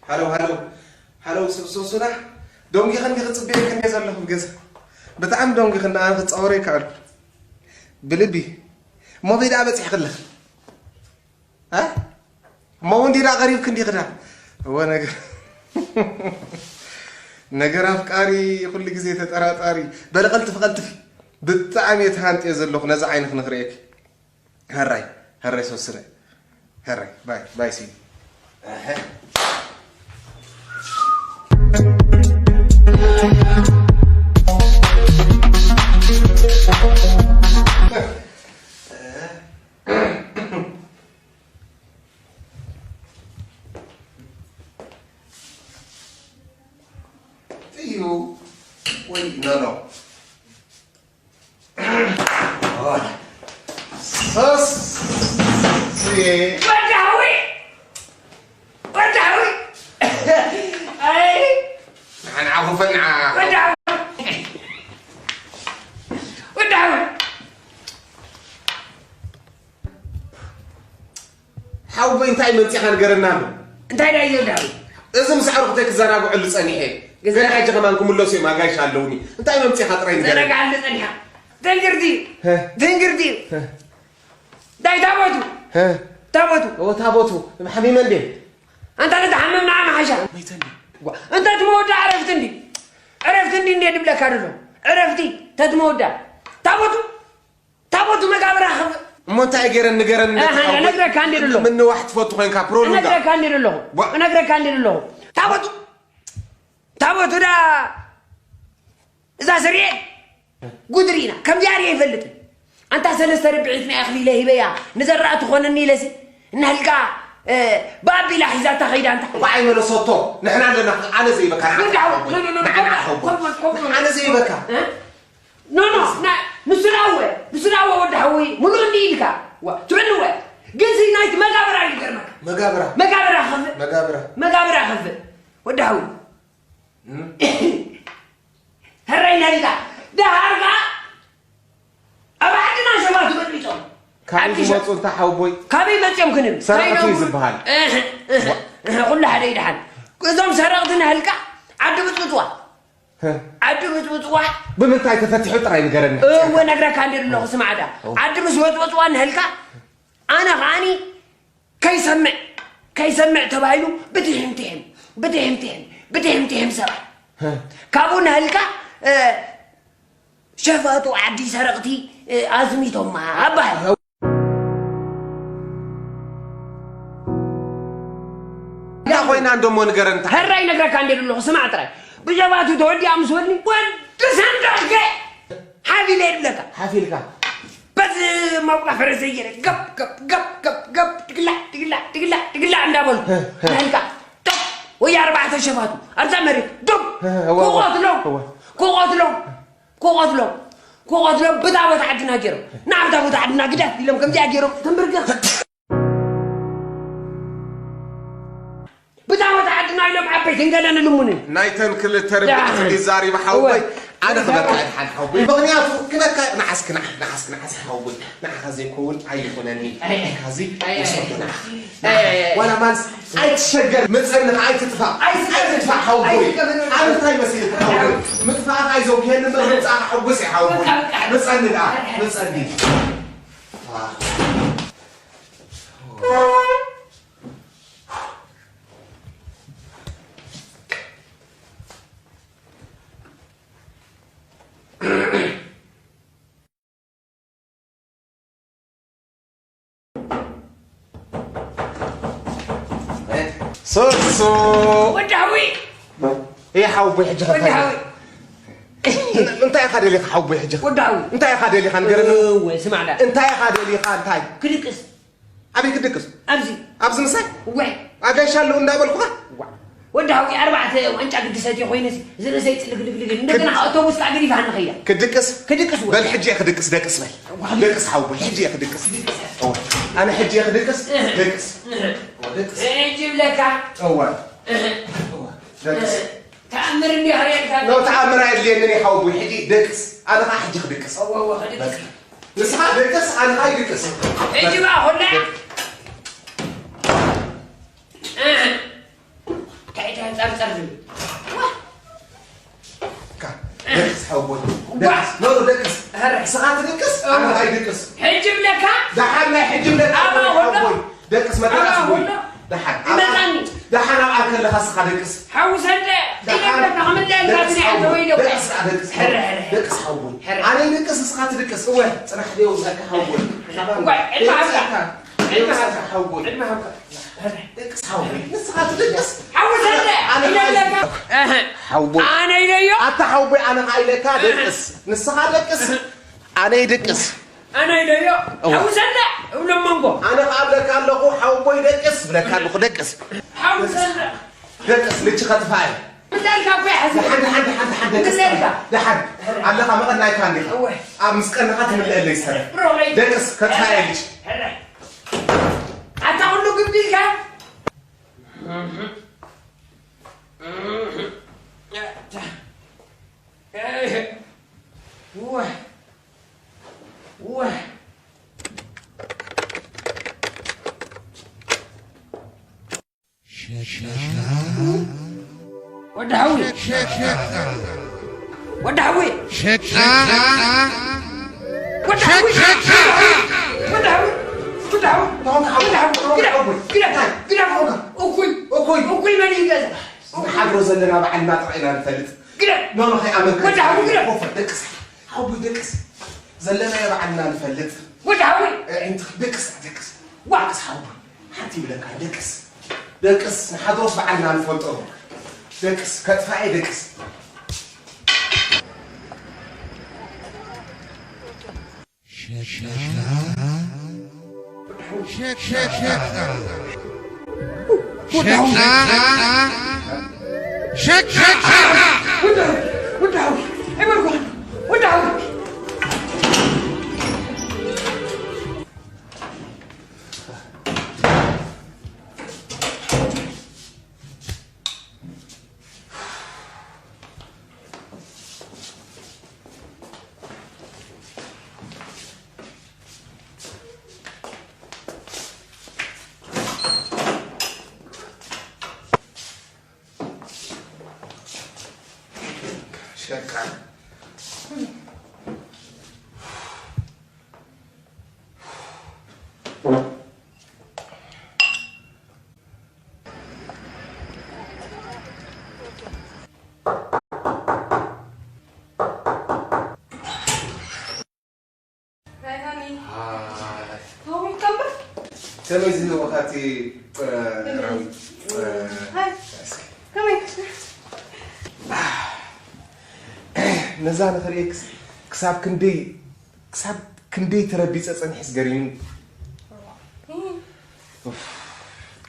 ሃሎ ሃሎ ሃሎ፣ ሰብ ሶሱና፣ ደንጊኽኒ ክጽበየክን እየ ዘለኹ ኣብ ገዛ። ብጣዕሚ ደንጊኽኒ፣ ኣነ ክጻወሮ ኣይከኣልኩ። ብልቢ እሞ በይዳ በጺሕክለ እ እሞ እውን ዲዳ ቀሪብክ እንዲኽዳ። እወ ነገር ነገር ኣፍቃሪ ኩሉ ግዜ ተጠራጣሪ። በለ ቀልጥፍ ቀልጥፍ። ብጣዕሚ እየ ተሃንጥየ ዘለኹ ነዚ ዓይንኽ ንኽርእየኪ። Herre, herre sossere. Herre, vai, vai sì. Io, wait, no, no. ሶስዬ። ወዳዊ! ወዳዊ! ኣይ! ንዓ፣ ንዓ ኮፈል፣ ንዓ። ወዳዊ! ወዳዊ! ሓውቦይ እንታይ መምፂኻ ንገረና ኣሎ። እንታይ ዳዩ ዳዊ? እዚ ምስ ኣዕሩኽተይ ክዘናግዐሉ ጸኒሐ። ገዛ ገና ሕጂ ከማን ክምለሱ እዮም ኣጋይሽ ኣለውኒ። እንታይ መምፂኻ ጥራይ ንገረኒ። ዘረጋዓሉ ጸኒሓ። ደንግር ድዩ? ሀ? ደንግር ድዩ? ሀ? ዳይ ታቦቱ? ሀ? ታቦቱ? ኦ፣ ታቦቱ። ሓሚመ እንዴ? ኣንታ ነቲ ሓመም ንዓ መሓሻ። መይተ እንዴ? ጓ-፣ እንተ ትመወዳ ዕረፍቲ እንዲ። ዕረፍቲ እንዲ እንዴ ድብለካ ደሎ? ዕረፍቲ ተትመወዳ። ታቦቱ? ታቦቱ መጋብራ ኸ-? እሞ እንታይ ገይረን ንገረን? ኣሃ፣ ነግረካ እንዴ ደሎ? ምንዋሕ ትፈቱ ኮይንካ ፕሮሉ እንዳ። እነግረካ እንዴ ደሎ? ዋ። እነግረካ እንዴ ደሎ? ታቦቱ፣ ታቦቱ ዳ እዛ ስርኤ ጉድሪና ከምዚኣ ርየ ይፈልጥን። ኣንታ ሰለስተ ርብዒት ናይ ኣኽሊለ ሂበያ ንዘራእቲ ኾነኒ ኢለሲ እናህልካ፣ እ፣ ብኣቢላ ሒዛታ ኸይዳ ኣንታ። እኳ ኣይመለሰቶ፣ ንሕና ኣለና፣ ኣነ ዘይበካ፣ ንዓኻ ወዳው፣ ኸው-፣ ኖ፣ ኖ፣ ኖ፣ ንዓኻ ኸው-፣ ኸው-፣ ኸው-፣ ንዓኻ ዘይበካ። እ? ኖ፣ ኖ፣ ና-፣ ንሱ ናወ፣ ንሱ ናወ ወዲ ሓወይ፣ ሙሉእ እንዲ ኢልካ፣ ዋ፣ ትብልወ። ግን ሲ ናይቲ መጋብራ እዩ ገርመካ። መጋብራ። መጋብራ ኸፍእ። መጋብራ። መጋብራ ኸፍእ። ወዲ ሓወይ። እም። ሕረይ ነሪጋ። ደሃርጋ ኣብ ዓድና ሸፋቱ በጥቢጦም። ካበይ ኣዲስ ዝመፁ እንታ ሓውቦይ? ካበይ መፅኦም ክንብል? ሰረቕቲ እዩ ካይዶም? ዝበሃል። እህ፣ እህ፣ ዋ። እህ፣ ኩሉ ሓደ ይድሓን። እዞም ሰረቕቲ ናህልካ ዓዲ ብፅብፅዋ። ሀ። ዓዲ ብፅብፅዋ። ብምንታይ ተፈቲሑ ጥራይ ንገረኒ። እወ ነግረካ እንዲ ኣለኹ ስማዕዳ። እወ። ዓዲ ምስ ወፅወፅዋ ናህልካ ኣነ ኸዓኒ ከይሰምዕ፣ ከይሰምዕ ተባሂሉ ብትሕም ትሕም፣ ብትሕም ትሕም፣ ብትሕም ትሕም ሰብኣይ። ሀ። ካብኡ ናህልካ፣ እ፣ ሸፋቱ ዓዲ ሰረቕቲ፣ እ፣ ኣዝሚቶማ ኣባሃል። እንዳ ኮይና እንደሞ ንገረን እንታ። ሕራይ ነግረካ እንዴ ደለኹ፣ ስማዕ ጥራይ። ብሸፋቱ ተወዲኣ ምስ ወድኒ፣ ወዲ ሰንዳልከ ሓፊለ ይብለካ። ሓፊልካ። በዚ መውቃ ፈረሰ ገይረ ገብ፣ ገብ፣ ገብ፣ ገብ፣ ገብ፣ ትግላዕ፣ ትግላዕ፣ ትግላዕ፣ ትግላዕ እንዳበሉ። ህ፣ ህ። ናህልካ፣ ዶብ፣ ወይ ኣርባዕተ ሸፋቱ፣ ኣብዛ መሬት፣ ዶብ፣ ህ፣ ህ፣ እወ፣ እወ፣ ክቐትሎም፣ እወ። ክቐትሎም፣ ክቐትሎም፣ ክቐትሎም፣ ብታቦት ዓድና ገይሮም፣ ንዓብ ታቦት ዓድና ግዳፍ ኢሎም ከምዚኣ ገይሮም፣ ተንበርገኽ። ብታቦት ዓድና ኢሎም ዓበይትን ገለ ንልሙንን። ናይተን ክልተ ርብዒ ዳሓን። ክንዲ ዛሪባ ሓወይ። እወ። ኣነ ክበካ እየ ሓን ሓውቦይ። ምኽንያቱ ክበካ ንዓስ ክናሕ ንዓስ ክናዓስ ሓውቦይ። ንዓኻ ዘይከውን ኣይኾነኒ። ኣይ። ንዓኻ እዚ ኣይ፣ ኣይ። ይሰዶ ንዓኻ። ኣይ፣ ኣይ፣ ኣይ። ዋላ ማንስ ኣይትሸገር። ምጸኒ ኣይትጥፋእ። ኣይትጥፋእ። ኣይትጥፋእ ሓውቦይ። ኣይትጥፋእ። ኣነ እንታይ መሲልካ ሓውቦይ? ምጥፋእካ ኣይዘውግየኒ እምበር ምምጻእካ ሕጉስ እየ ሓውቦይ። በቃ፣ በቃ። ምጸኒ ደኣ፣ ምጸኒ። ሶሶ። ወዲ ሓዊ። እየ ሓውቦይ ሕጂ ወዲ ሓዊ። እንታይ ኢኻ ደሊኻ ሓውቦይ ሕጂ? ወዲ ሓዊ። እንታይ ኢኻ ደሊኻ ንገረኒ? እወ፣ ስማዕ ዳ። እንታይ ኢኻ ደሊኻ እንታይ? ክድቅስ። ኣበይ ክድቅስ? ኣብዚ። ኣብዚ ምሳይ? እወ። ኣጋይሽ ኣለዉ እንዳበልኩኻ? ዋ። ወዲ ሓዊ ኣርባዕተ ዋንጫ ግዲ ሰትየ ኮይነሲ ዝርእሰይ ጽልግልግልግ። እንደገና ክድ-፣ ኣውቶቡስ ከዓ ገዲፋ ንኸያ። ክድቅስ? ክድቅስ እወ። በል ሕጂ እየ ክድቅስ፣ ደቅስ በል። ዋ። ደቅስ ሓውቦይ፣ ሕጂ እየ ክድቅስ። እወ። ኣነ ሕጂ እየ ክድቅስ፣ እህ። ደቅስ። እህ። እወ፣ ደቅስ። ሕጂ ይብለካ። እወ። እህ። እወ፣ ደቅስ። እህ። ተኣምር እንዲዮ ክርእየልካ። ኖ፣ ተኣምር ኣየድልየንን እዩ ሓውቦይ፣ ሕጂ ደቅስ። ኣነ ከዓ ሕጂ ክድቅስ። እወ፣ እወ፣ ክድቅስ። በቃ። ንስኻ ደቅስ፣ ኣነ ከዓ ይድቅስ። ሕጂ በኣ ኮላ። እህ። እንታይ ደኣ ጸርጸር ዝብል? ካ፣ ደቅስ ሓውቦይ። ዋ! ደቅስ። ኖ፣ ኖ፣ ደቅስ። ኧረ። ንስኻ ትድቅስ፣ ኣነ እወ። ኣይድቅስ። ሕጂ ብለካ? ደሓን ናይ ሕጂ ብለካ ኣባ ሓውቦይ። ወሎ። ደቅስ መድረስ ኣባ ኣቦይ። ወሎ። ደሓን። ይመጣኒ። ደሓን ኣብኣ ከለኻ ንስኻ ደቅስ። ሓውሰ እንደ ደሓን። ኢለ ብለካ ክምለአልካ ደቅስ ስኒ ሓውቦይ። ኣተወ ኢለ ደቅስ፣ ደቅስ። ሕረ፣ ሕረ። ደቅስ ሓውቦይ። ሕረ። ኣነ ይድቅስ፣ ንስኻ ትድቅስ። እወ፣ ጽናሕ ደው ዘካ ሓውቦይ። እወ፣ ዕድመ ደቅስ ሓውካ። እካ። ዕድመ ሓውካ። ሓውቦይ። ዕድመ ሓውካ። ደቅስ ሓውቦይ። ንስኻ ትደቅስ። ሓውሰ እንደ ኣነ ኢለ ብለካ። እህ። ሓውቦይ። ኣነ ኢለዮ። ኣታ ሓውቦይ ኣነ ኸኣ ኢለካ እህ። ደቅስ። ንስኻ ደቅስ። እህ። ኣነ ይድቅስ። ኣነ ኢለዮ። እዋ። ሓውሰ እንደ እብሎ መንጎ። ኣነ ኸኣ እብለካ ኣለኹ ሓውቦይ ደቅስ። እብለካ ኣለኹ ደቅስ። ሓውሰ እንደ። ደቅስ ልጅ ከጥፋ እየ። እንዳልካ እኮ ይሓስብ። ደሓን፣ ደሓን፣ ደሓን፣ ደሓን፣ ደቅስ። እንዳልካ። ደሓን። ኣለኻ መቐናይካ እንዲኻ። እወ። ኣብ ምስ ቀንኻ ትምልአለይ ዝሰረ። ብሮ፣ ለይ። ደቅስ ከጥፋ እየ ልጅ። ሕረ። ኣታ ኩሉ ግቢ ኢልካ። እወ። እወ። ወዲ ሓዊ። ወዲ ሓዊ። ወዲ ሓዊ። ወዲ ሓዊ። ወዲ ሓዊ። ግዳ። ግዳ። ግዳ። ግዳ። እኩይ። እኩይ። እኩይ መን እዩ ገዛ? ዝሓድሮ ዘለና ባዕልና ጥራይ ኢና ንፈልጥ። ግዳ። ኖ፣ ኖ፣ ከይኣመንካ ወዲ ሓዊ ግዳ። ኮፈ፣ ደቅስ። ሓዊ ደቅስ። ዘለናዮ ባዕልና ንፈልጥ። ወዲ ሓዊ። እ፣ እንት-፣ ደቅስ፣ ደቅስ። ዋ። ደቅስ ሓዊ። ሓንቲ ይብለካ፣ ደቅስ። ደቅስ፣ ንሓድሮስ ባዕልና ንፈልጦ። ደቅስ፣ ከጥፋኤ ደቅስ። ሸሻ። ሸሻ። ሸሻ። ሸቃ። ሃይ ሃኒ። ሃይ። ሃዊ ከመይ? ከመይ ዝህወኻቲ፣ እ፣ ሃይ። ራዊ? እ፣ ሃይ። እስኪ። ከመይ? ነዛ ንኽርእየክስ ክሳብ ክንደይ፣ ክሳብ ክንደይ ተረቢጸ ጸኒሐስ ገሪሙኒ። እም። ኡፍ።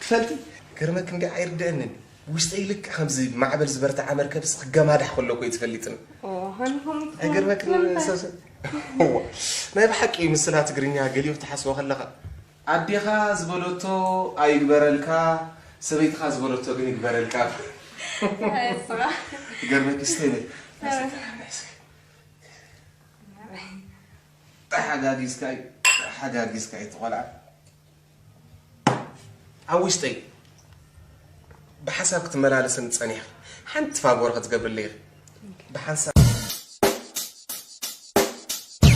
ትፈልጢ፣ ገርመክ እንዲ ኣይርድአንን። ውሽጠይ ልክዕ ከምዚ ማዕበል ዝበርትዓ መርከብስ ክገማዳሕ ከሎ እኮ እዩ ትፈልጥኒ። ኦ፣ ሃኒ፣ ከምኡ ኣይገርመክን? ስለምንታይ? ሰብ፣ ሰብ፣ እዋ፣ ናይ ብሓቂ እዩ ምስላ ትግርኛ ገሊኡ ክትሓስቦ ከለኻ፣ ኣዴኻ ዝበለቶ ኣይግበረልካ፣ ሰበይትኻ ዝበለቶ ግን ይግበረልካ። ኣይ፣ ስራ። ይገርመኪ፣ እስቲ ነይ፣ ኣይ። እስቲ ተራመይ እስኪ። ተሓጋጊዝካ እዩ፣ ተሓጋጊዝካ እዩ፣ እቲ ቆልዓ ኣብ ውሽጠይ ብሓሳብ ክትመላለስን ጸኒሕካ ሓንቲ ፋጎር ክትገብርለይ ኢኻ። ብሓንሳብ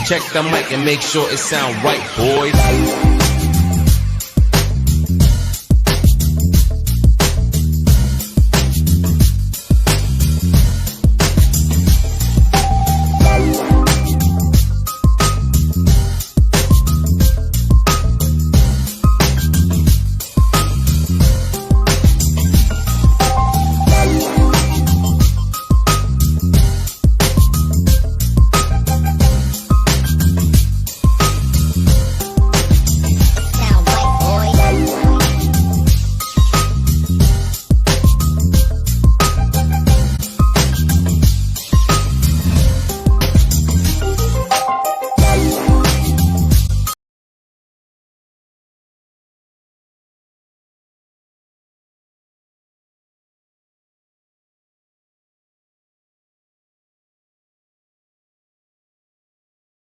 Check the mic and make sure it sound right, boys.